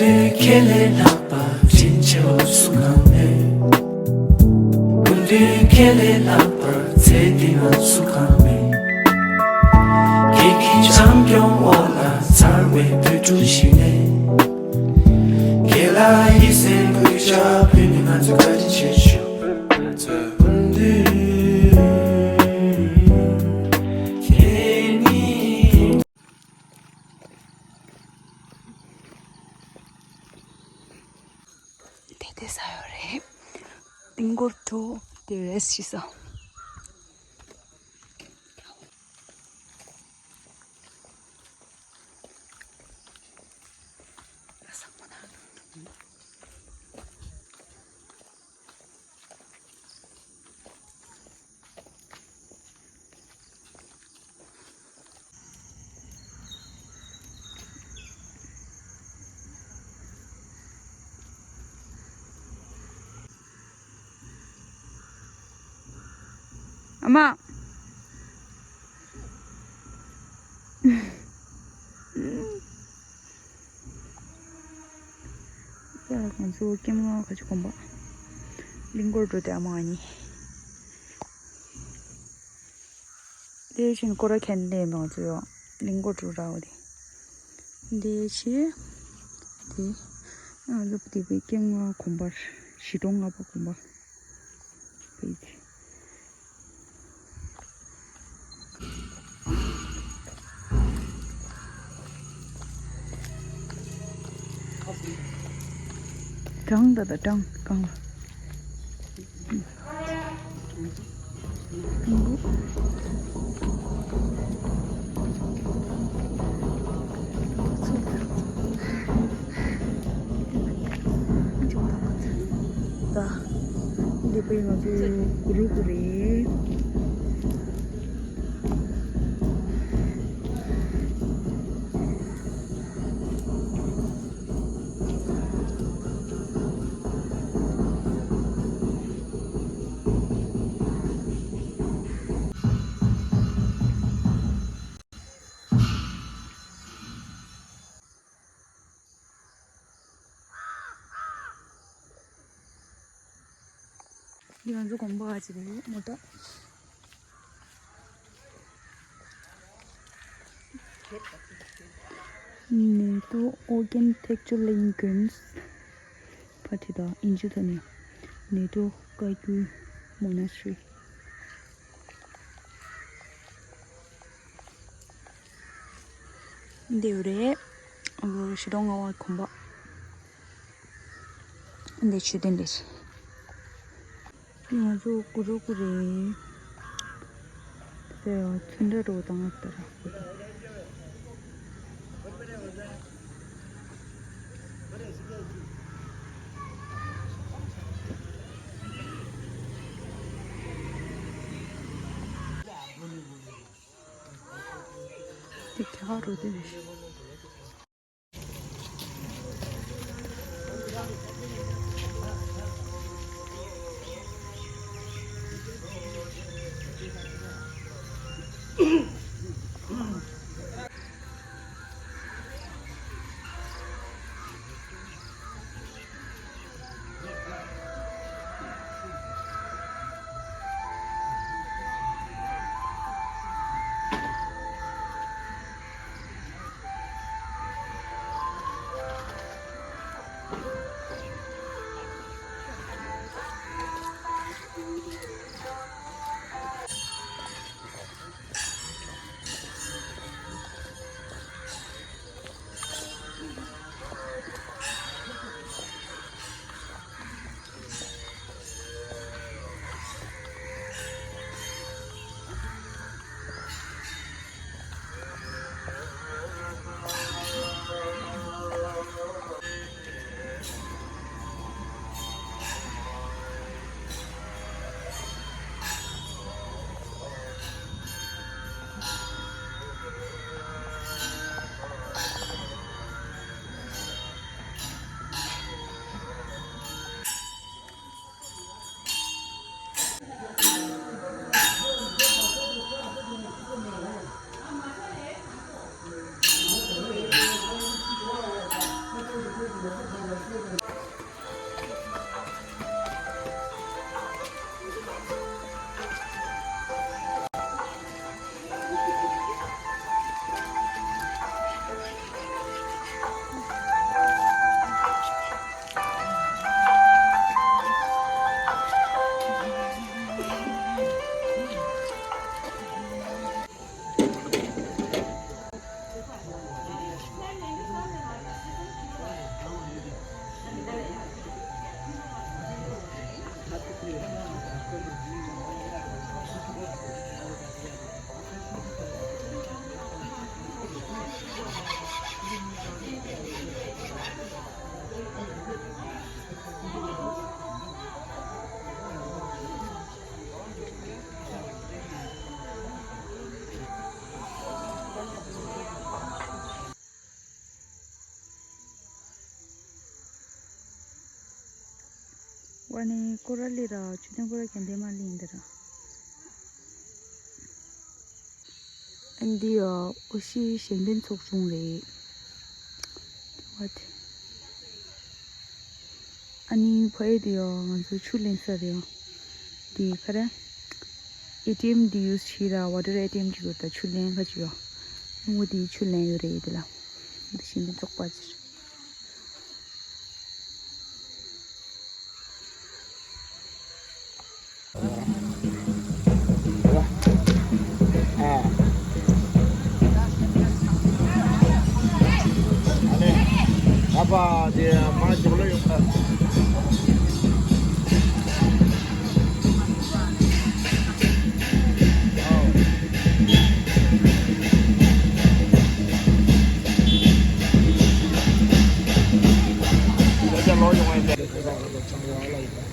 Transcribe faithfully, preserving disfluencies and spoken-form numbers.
ཁྱེད་ལས་ལྷག་པ་དྲིན་ཆེ་བ་སུ་གང་མེད། སྐུ་མདུན་ཁྱེད་ལས་ལྷག་པར་ཚེ་འདི་ན་སུ་གང་མེད། ཁྱེད་ཀྱི་བྱམས་སྐྱོང་འོག་ལ་འཚར་བའི་བོད་ཕྲུག་ཞིག་ནས། ཁྱེད་ལ་ཡིད་སེམས་གུས་ཕྱག་ཕུལ་ནས་ང་ཚོ་བཀའ་དྲིན་ཆེ་ཞུ། སྐུ་མདུན་ཁྱེད་ཉིད། དེ་དེ་ས་ཡོད་རེད། ཏིང་གོར་ཊུ་དེ་རེས་ཤི་ས། ཨ་མ། ཡ་ང་ཚོ་ཀེམ་ལ་ཁ་ཆུ་གོམ་པ། གླིང་སྐོར་འགྲོ་དེ་ཨ་མ་ང་གཉིས། དེ་བཞིན་སྐོར་ར་ཁན་དེ་ནང་ཚོ་ཡོ་གླིང་སྐོར་འགྲོ་ར་བ་དེ། དེ་ཆེ། དེ། ང་ཚོ་དེ་བའི་ཀེམ་ལ་གོམ་པ། བཞི་སྟོང་ལྔ་བརྒྱ་གོམ་པ། བའི་དེ། གྲང་ད་ད་གྲང་གང་ལ། ད། འདི་པའི་ང་ཚོའི་གུ་རུ་གུ་རེད། འདི་ང་ཚོ་དགོན་པ་ཅིག་རེད་མོ་ད། ནེ་ཏོ་ཨོ་རྒན་ཐེག་ཅོ་ལེན་གུན་ཕ་ཏི་ད་ཨིན་ཇི་ད་ནི་ནེ་ཏོ་བཀའ་བརྒྱུད་མོ་ན་སི་ཊི་རི། འདི་རེད། ཨ་ལོ་ཤི་རོང་ང་བ་གོམ་པ། འདི་ཆུ་ལྡན་རེད། ང་ཚོ་གུ་རུ་གུ་རེད། དེ་ཚོན་ཁྲ་རོ་དང་ཨ་ཏར། དེ་ཁ་རོ་དེ་རེད། ཝ་ནི་ཀོ་ར་ལི་ར་ཆུ་ཐོན་ཀོ་ར་གན་དེ་མ་ལི་འདི་ར། ཨན་འདི་ཡ་ཨོ་ཤི་གཞན་ཕན་ཚོགས་ཆུང་རེད། ཝ་དེ། ཨ་ནི་ཕ་ཨེ་དེ་ཡ་ང་ཚོ་ཆུ་ལེན་ས་རེད་ཡ། དེ་ག་རེ། ཨེ་ཊི་ཨེམ་དེ་ཡུས་བྱས་ར་ཝ་ཊར་ཨེ་ཊི་ཨེམ་ཅིག་ཡོད་ད་ཆུ་ལེན་ཁ་ཅིག་ཡ། ཨ་ནི་ཝ་དེ་ཆུ་ལེན་ཡོད་རེད་དེ་ལ། འདི་གཞན་ཕན་ཚོགས་པ་ཅིག་ལོ་ཡོང་བ་ཡིན།